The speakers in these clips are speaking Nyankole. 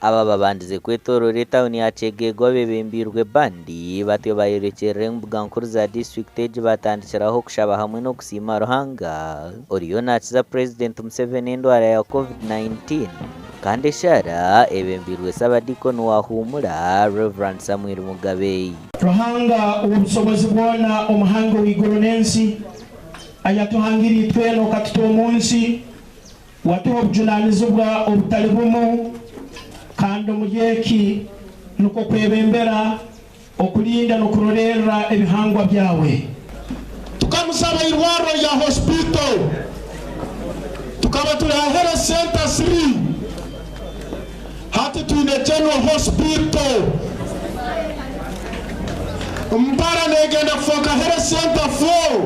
Aba babandize kwetoorora etauni ya Kyegegwa bebembeirwe bandi batyo bayorekyerera embuga nkuru za disiturikiti egi batandikiraho okushaba hamwe n'okusiima Ruhanga oriyo nakiza Purezidenti Museveni endwara ya Covid-19 kandi eshaara ebembeirwe Ssabadiikoni wa Huumura, Rev. Samuel Mugabe. Ruhanga ow'obusobozi bwona, Omuhangi ow'iguru n'ensi, ayatuhangire itwena okatuta omu nsi, watuha obujunanizibwa obutali bumu, kandi omuri eki nukwo kwebembera, okurinda n'okurolerra ebihangwa byawe. Tukamusaba eirwariro rya hospital, tukaba turi aha Health Centre 3, hati twine General Hospital. Mpara negenda kufooka Health Centre 4.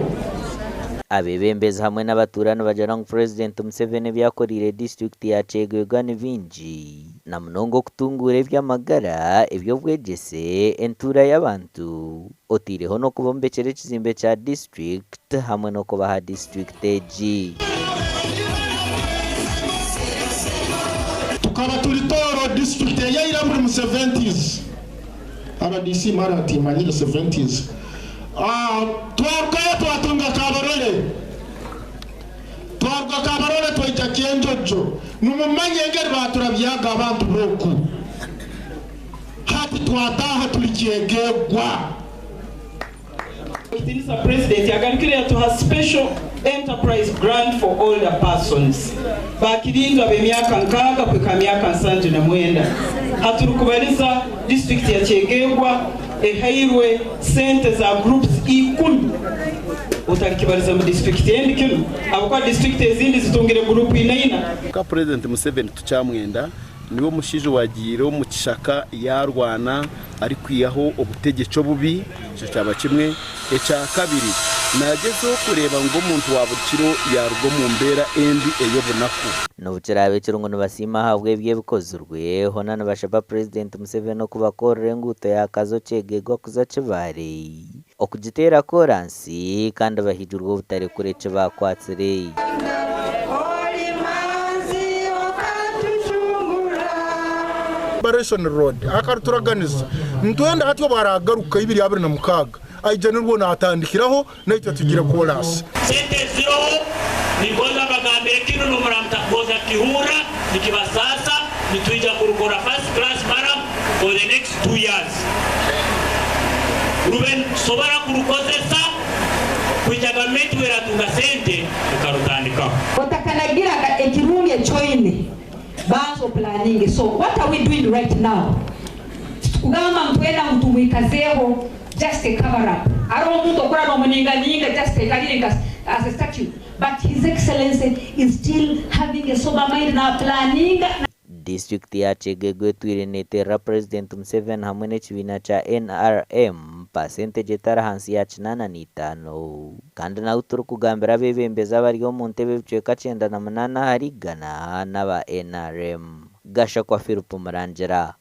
Abeebembezi hamwe n'abatuura nibagira ngu Purezidenti Museveni ebi akoreire disiturikiti ya Kyegegwa ni bingi na munonga okutunguura eby'amagara, eby'obwegyese, entuura y'abantu oteireho n'okubombekyera ekizimbe kya disiturikiti hamwe n'okubaha disiturikiti egi. Tukaba turi Tooro disiturikiti eyaira buri mu seventies. Rdc mara timanyire seventies. Twarugayo twatunga Kabarole. Twaruga Kabarole twaija Kyenjojo. Nimumanya engeri baaturabyaga abantu b'oku. Hati twataaha turi Kyegegwa. Ekitinisa Purezidenti agarukire yatuha Special Enterprise Grant for Older Persons bakirindwa ab'emyaka nkaaga kuhika aha myaka 79. Haturikubariza disiturikiti ya Kyegegwa ehairwe sente za groups ikumi otarikibariza mu disiturikiti endi kinu ahabw'okuba disiturikiti ezindi zitungire gurupu inaina. Nka Purezidenti Museveni tukyamwenda, niwe mushaija owagiire omu kishaka yaarwana arikwihaho obutegyeki obubi, ekyo kyaba kimwe. Ekya kabiri, naagyezaho kureeba ngu omuntu wa buri kiro yaaruga omu mbeera embi ey'obunaku. N'obu kiraabe kiri ngu nibasiima ahabw'ebyo ebikozirwe, hoona nibashaba Purezidenti Museveni okubakorera enguuto ya Kazo Kyegegwa kuza Kibaale, okugiteera kooransi kandi bahigirwe obutarekura eki baakwatsire. Liberation Road akaruturaganisa nitwenda hati obu aragaruka ibiri abiri na mukaaga aije nirwo natandikiraho naitwe tugire koorasi. Sente eziroho ningonza mbagambire kinu n'obu mutakugonza kukihurra nikibasaasa, nitwija kurukora first class murram for the next 2 years rube nitusobora kurukozesa kuhikya gavumenti bweratunga sente ekarutandikaho. Otakanagiraga ekirungi eki oine, banza opulaninge. So what are we doing right now? Titukugamba ngu twena ngu tumwikazeeho just a cover up. Hariho omuntu okura nomuninganinga just aikarire nka as a statue but His Excellency is still having a sober mind napulaninga. Disiturikiti ya Kyegegwa etwire neeterera Purezidenti Museveni hamwe n'ekibiina kya NRM pasenteegi etari ahansi ya 85 kandi nahu turikugambira abeebembezi abari omu ntebe ebicweka 98 ahari igana n'aba NRM. Gashakwa Philip Murangira.